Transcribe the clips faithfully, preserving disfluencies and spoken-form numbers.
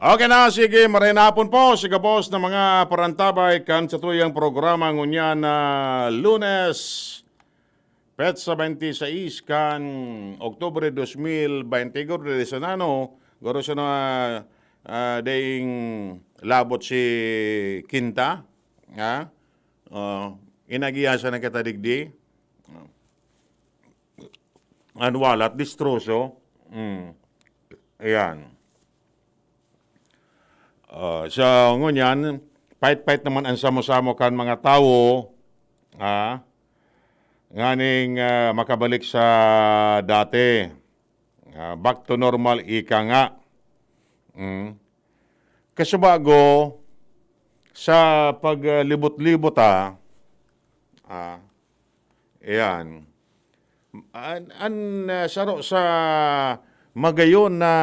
Okay na, sige, maray na hapon po sa gabos na mga parantabay kan satuyang programa ngunyan na Lunes, petsa twenty-six kan Oktubre dos mil twenty-six, guro diri sa nano, guro sa na, ah, daing labot si Kinta, ha? Oh, inagihan siya ng katadigdi. An walat, distroso. Mm. Ayan. Ah, so, ngunyan, pait-pait naman ang samo-samo kan mga tawo, ah, nganing, ah, makabalik sa dati. Ah, back to normal, ika nga. Mm. Kasubago, sa paglibot-libot, ah, ah, ayan. An, an, ah, saro sa magayon na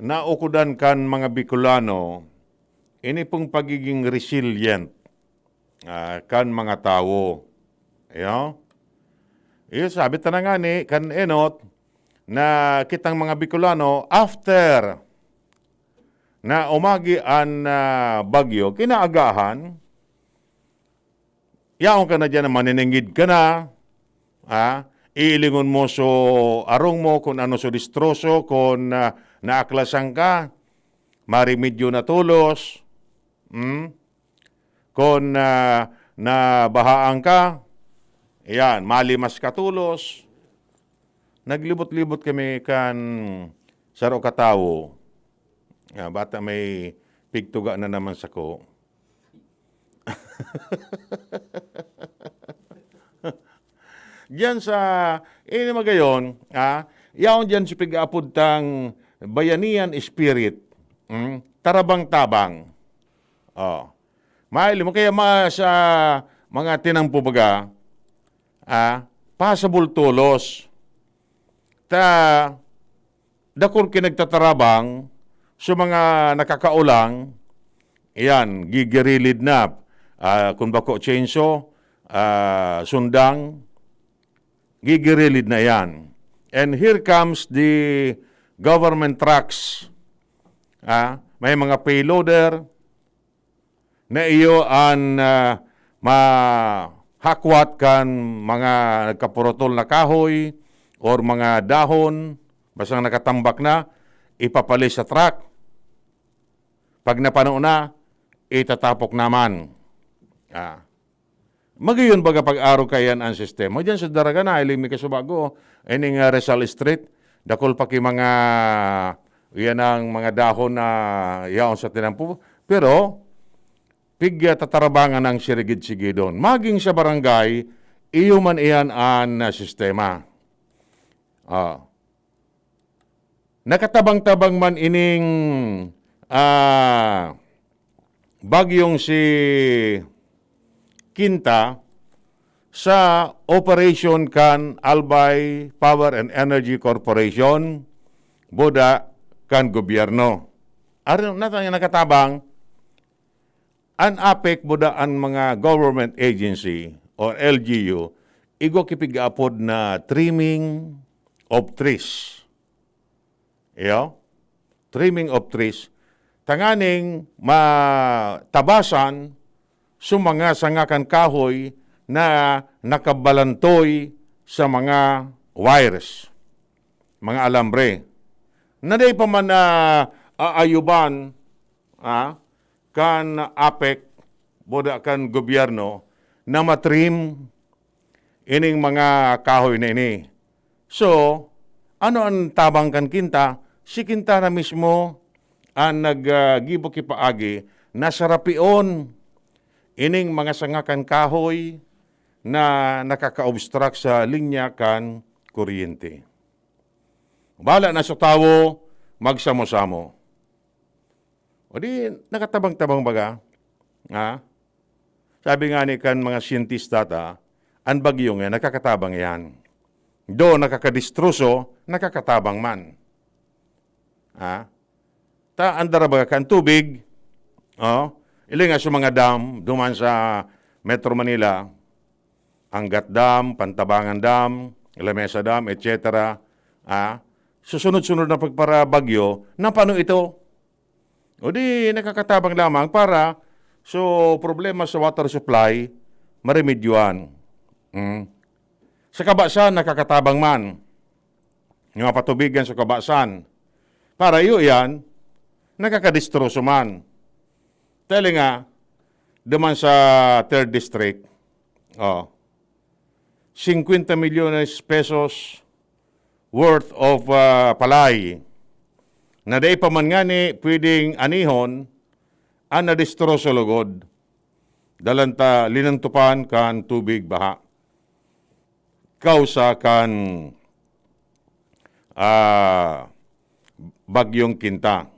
naukodan kan mga Bicolano, ini pong pagiging resilient, ah, kan mga tawo. Iyo? Iyo, sabi ta na nga ni kan enot, na kitang mga Bicolano, after na umagi an, ah, bagyo, kinaagahan, yaon ka na diyan na maniningid ka na, ah, iilingon mo so arong mo kun ano so distroso, kun, ah, naaklasan ka, maremedyo na tolos, hmm? Kun, ah, nabahaan ka, yan, malimas ka tolos. Naglibot-libot kami kan saro ka tawo. Ah, bata may pigtuga na naman sako. Diyan sa, ini magayon, ah, yaon diyan sa pig-aapod tang bayanihan spirit, mm, tarabang-tabang. Oh. Mahiling mo, kaya ma-, sa mga tinampo baga, ah, possible tolos. Ta, dakul ki nagtatarabang sa mga nakakaolang, iyan, gigirilid na, ah, kun bako chainsaw, ah, sundang, gigirilid na iyan. And here comes the government trucks. Ah, may mga payloader, na iyo an, ah, mahakwat kan mga nagkapurutol na kahoy or mga dahon, basta nakatambak na, ipapalis sa truck. Pag napano na, itatapok naman. Ah. Magayon baga pag-arog kaiyan an sistema. Diyan sa Daraga, nahiling mi kasubago, ining, ah, Rizal Street, dakul pa ki mga, iyan ang mga dahon na yaon sa tinampo. Pero, pig, ah, tatarabangan ang sirigid-sigidon. Maging sa barangay, iyo man iyan an, ah, sistema. Ah. Nakatabang-tabang man ining, ah, bagyong si Kinta sa operation kan Albay Power and Energy Corporation, buda kan gobyerno. Ari, natang nakatabang, an APEC, buda an mga government agency or L G U, igwa ki pig-aapod na trimming of trees. Iyo? Trimming of trees. Tanganing matabasan sa mga sanga kan kahoy na nakabalantoy sa mga wires, mga alambre. Na dai pa man na aayuban, ah, kan APEC, buda kan gobyerno, na matrim ining mga kahoy na ini. So, ano an tabang kan Kinta? Si Kinta na mismo an nag, ah, gibo ki paagi na sarapion ining mga sanga kan kahoy na nakaka-obstruct sa linya kan kuryente. Bala na sa tawo, magsamo-samo. O di, nakatabang-tabang baga? Ha? Sabi nga ni kan mga siyentista ta, an bagyo nga, nakakatabang yan. Do, nakakadistroso, nakakatabang man. Ha? Ta, andara baga kan tubig, oh, ili nga sa mga dam, duman sa Metro Manila, Angat Dam, Pantabangan Dam, Lamesa Dam, et cetera. Ah, susunod-sunod na pagparabagyo, napano ito? O di, nakakatabang lamang para so problema sa water supply, maremedyoan. Mm. Sa kabasan, nakakatabang man. Yung mga patubigan sa kabasan. Para iyo yan, nakakadestroso man. Dahil nga, duman sa third district, oh, fifty milyones pesos worth of, ah, palay na dai pa man ngani pwedeng anihon an nadestroso lugod. Dalan ta linantupan kan tubig baha. Kausa kan, ah, Bagyong Quinta.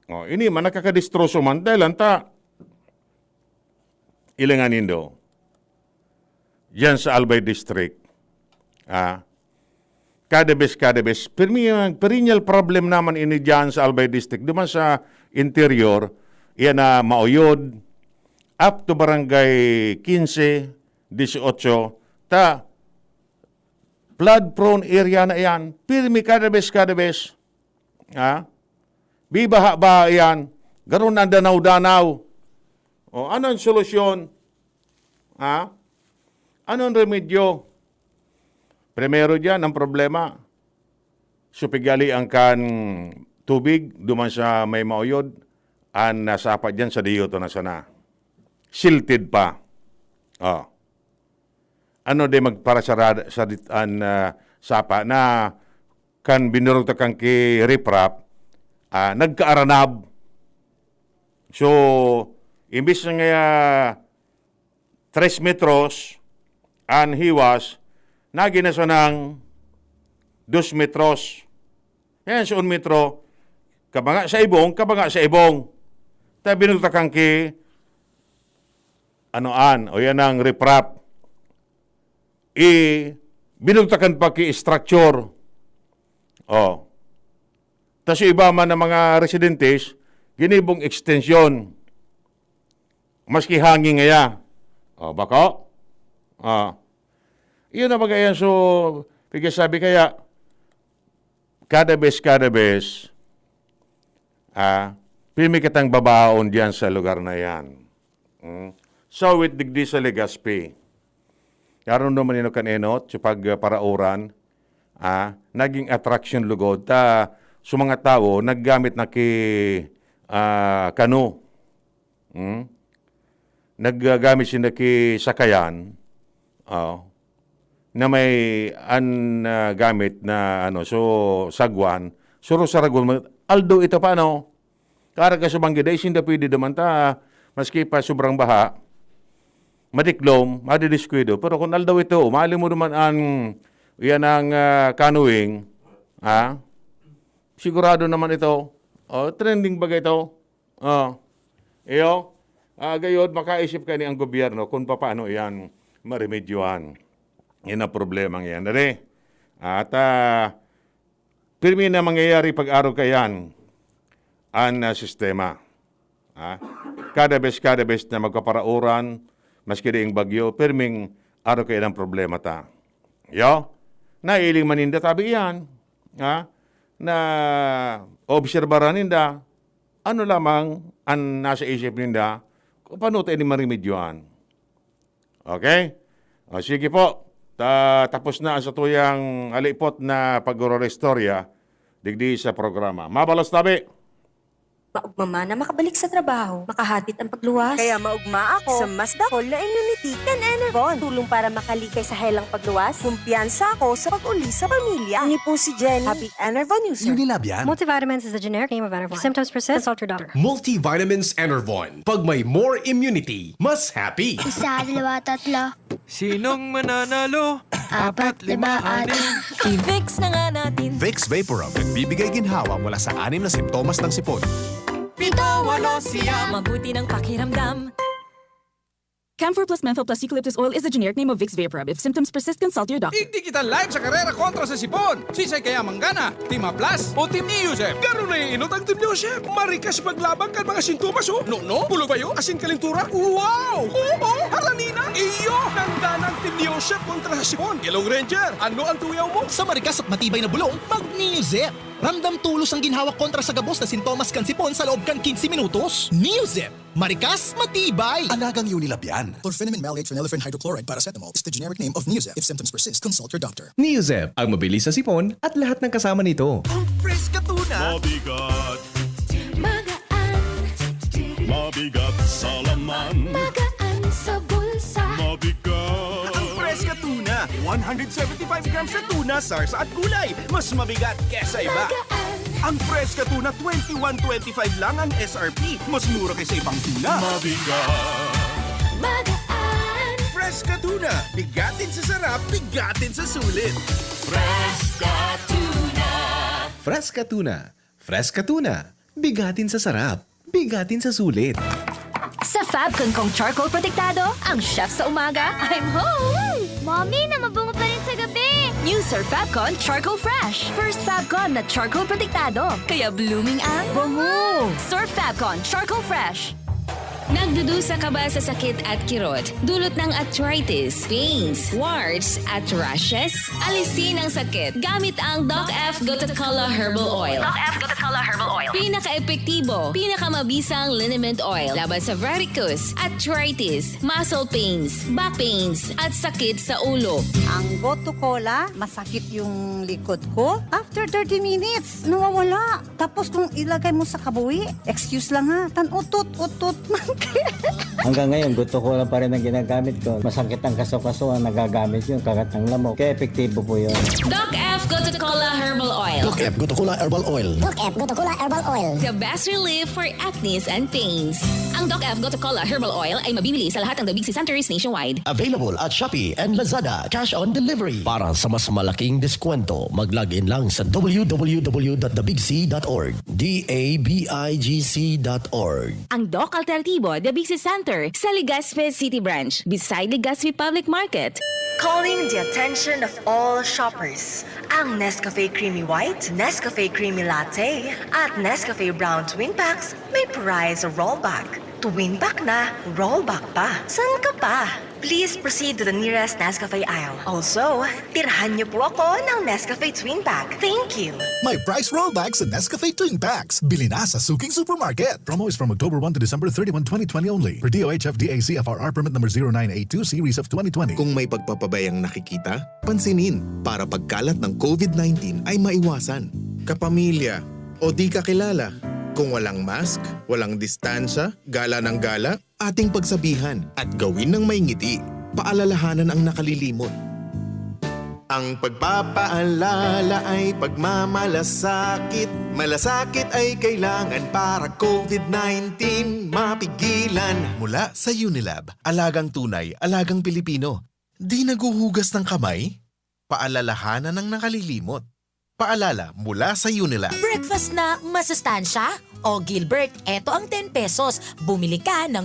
Oh, ini man nakakadestroso man dalan ta ilingan nindo. Diyan sa Albay District. Ah, kada bes, kada bes. Pirmi, perennial problem naman ini diyan sa Albay District. Duman sa interior, iyan na Mauyod, up to barangay quince, dieciocho, ta flood prone area na iyan. Pirmi kada bes, kada bes. Ha? Bibaha ba iyan? Garo na danaw-danaw. O, ano ang solusyon? Ha? Ano ang remedyo? Primero diyan, ang problema, supigali ang kan tubig duman sa may Mauyod, ang nasapa diyan sa diyoto na sana. Silted pa. Oh. Ano di magparasarada sa dit-, an, ah, sapa na kan binurog ta kan ki riprap, ah, nagkaaranab. So, imbis na nga tres metros an hiwas, nagin na sanang dos metros. Yan, sa un metro, kabanga sa ibong, kabanga sa ibong. Ta binurog ta kan ki, ano an, o yan ang riprap. I, binurog ta kan pa ki structure. Oh. Tas yung iba man ng mga residentes, ginibong extension. Maski hangin ngaya. Oh, bako? Ah. Iyon na mga yan. So, pigkasabi kaya, kada bes, kada bes, ah, pirmi kitang babaon diyan sa lugar na yan. Mm. So, with digdi sa Legazpi, naroon naman yun kan enot, sa pagparauran, ah, naging attraction lugod. Ta, sa mga tao, naggamit na ki, ah, kano. Hmm? Naggamit sinda ki sakayan, oh, na may an, ah, gamit na, ano, so, sagwan, suro-saragon mo, aldo ito pa, ano? Karga sa banggi, dai sinda pwede duman ta, maski pa sobrang baha, madiklom, madidiskuido. Pero kung aldaw ito, umali mo naman an, iyan ang, ah, canoeing, ha? Sigurado naman ito. Oh, trending baga ito. Oh. Iyo, ah, gayod, makaisip kani ang gobyerno kung papaano iyan maremedyohan. Yan ang problema ngayon. Dali. At, ah, pirmi na mangyayari pag-arog kaiyan an, ah, sistema. Ha? Kada bes, kada bes na magkaparauran, maski diing bagyo, pirming arog kaiyan ang problema ta. Yo? Nailing man ninda, tabi iyan. Ha? Na obserbaran ninda, ano lamang an nasa isip ninda, kung paano tayo ni maremedyohan. Okay? O, sige po. Ta-, tapos na ang satuyang halipot na pag-ororestorya digdi sa programa. Mabalos tabi. Maugma man na makabalik sa trabaho, makahatid ang pagluwas. Kaya maugma ako sa mas dakol na immunity kan Enervon. Tulong para makalikay sa helang pagluwas. Kumpiyansa ako sa pag-uli sa pamilya. Ini po si Jenny, happy Enervon user. Unilab yan. Multivitamins is the generic name of Enervon. If symptoms persist, consult your doctor. Multivitamins Enervon. Pag may more immunity, mas happy. Isa, dalawa, tatlo. Sinong mananalo? Apat, lima, anim. I-Vicks na nga natin. Vicks Vaporub, nagbibigay ginhawa mula sa anim na simptomas ng sipon. Pito, walo, siyam. Mabuti ng pakiramdam. Camphor plus menthol plus eucalyptus oil is the generic name of Vicks Vaporub. If symptoms persist, consult your doctor. Digdi kita live sa karera kontra sa sipon. Siisay kaya manggana? Team Haplas o Team Iusep? Garo na iinot ang Team Iusep. Marikas maglaban kan mga sintomas, oh. Nono, pulubayo, asin kalintura. Wow! Oo, halanina. Iyo, nangganan Team Neozep kontra sa sipon. Yellow Ranger, ano ang tuyaw mo? Sa marikas at matibay na bulong, mag-Neozep! Ramdam tulos ang ginhawa kontra sa gabos na sintomas kan sipon sa loob kan quince minutos. Neozep! Marikas, matibay! Alagang Unilab yan. Chlorphenamine maleate phenylephrine hydrochloride paracetamol is the generic name of Neozep. If symptoms persist, consult your doctor. Neozep, ang mabilis sa sipon at lahat ng kasama nito. Ang fresh ka tuna. Mabigat, Magaan, mabigat sa laman. Magaan sa bulsa. Mabigat. Ang fresh ka tuna. one hundred seventy-five grams na tuna, sarsa at gulay. Mas mabigat kesa iba. Magaan, Ang fresh ka tuna, twenty-one twenty-five lang ang S R P. Mas mura kaysa ibang tuna. Mabigat. magaan. Fresh ka tuna. Bigatin sa sarap, bigatin sa sulit. Fresca tuna. Fresca tuna. Fresca tuna. Bigatin sa sarap. Bigatin sa sulit. Sa Fabcon kong charcoal protektado, ang chef sa umaga, I'm home! Mommy, na mabungo pa rin sa gabi. New Surf Fabcon Charcoal Fresh. First Fabcon na charcoal protektado. Kaya blooming ang bango. Surf Fabcon Charcoal Fresh. Nagdudusa ka ba sa sakit at kirot? Dulot ng arthritis, pains, warts, at rashes? Alisin ang sakit gamit ang Doc F Gotocola Herbal Oil. Doc F Gotocola Herbal Oil. Pinaka-epektibo, pinakamabisang liniment oil laban sa varicose, arthritis, muscle pains, back pains, at sakit sa ulo. Ang Gotocola, masakit yung likod ko. After thirty minutes, nawawala. Tapos kung ilagay mo sa kabuhi, excuse lang ha, tan utot-utot man. Hanggang ngayon, Gotocola pa rin ang ginagamit ko. Masakit ang kaso-kaso ang nagagamit yun, kagat ng lamok. Kaya epektibo po yun. Doc F Gotocola Herbal Oil. Doc F Gotocola Herbal Oil. Doc F Gotocola Herbal Oil. The best relief for acnes and pains. Ang Doc F Gotocola Herbal Oil ay mabibili sa lahat ng Dabigsi Centers nationwide. Available at Shopee and Lazada. Cash on delivery. Para sa mas malaking deskwento, mag-log in lang sa w w w dot the big c dot org. D A B I G C dot org. Ang Doc Alternativo Dabigsi Center sa Legazpi City Branch, beside Legazpi Public Market. Calling the attention of all shoppers. Ang Nescafe Creamy White, Nescafe Creamy Latte, at Nescafe Brown Twin Packs may prize rollback. Twin pack na, rollback pa. San ka pa? Please proceed to the nearest Nescafe aisle. Also, tirhan niyo po ako ng Nescafe Twin Pack. Thank you! May price rollback sa Nescafe Twin Packs. Bili na sa suking supermarket. Promo is from October one to December thirty-one, twenty twenty only. Per D O H F D A C F R R permit number zero nine eight two series of twenty twenty. Kung may pagpapabayang nakikita, pansinin para pagkalat ng COVID nineteen ay maiwasan. Kapamilya o di kakilala, kung walang mask, walang distansya, gala ng gala, ating pagsabihan at gawin ng may ngiti. Paalalahanan ang nakalilimot. Ang pagpapaalala ay pagmamalasakit. Malasakit ay kailangan para COVID nineteen mapigilan. Mula sa Unilab, alagang tunay, alagang Pilipino. Di naghuhugas ng kamay? Paalalahanan ang nakalilimot. Paalala mula sa Unilab. Breakfast na masustansya? O Gilbert, eto ang ten pesos. Bumili ka ng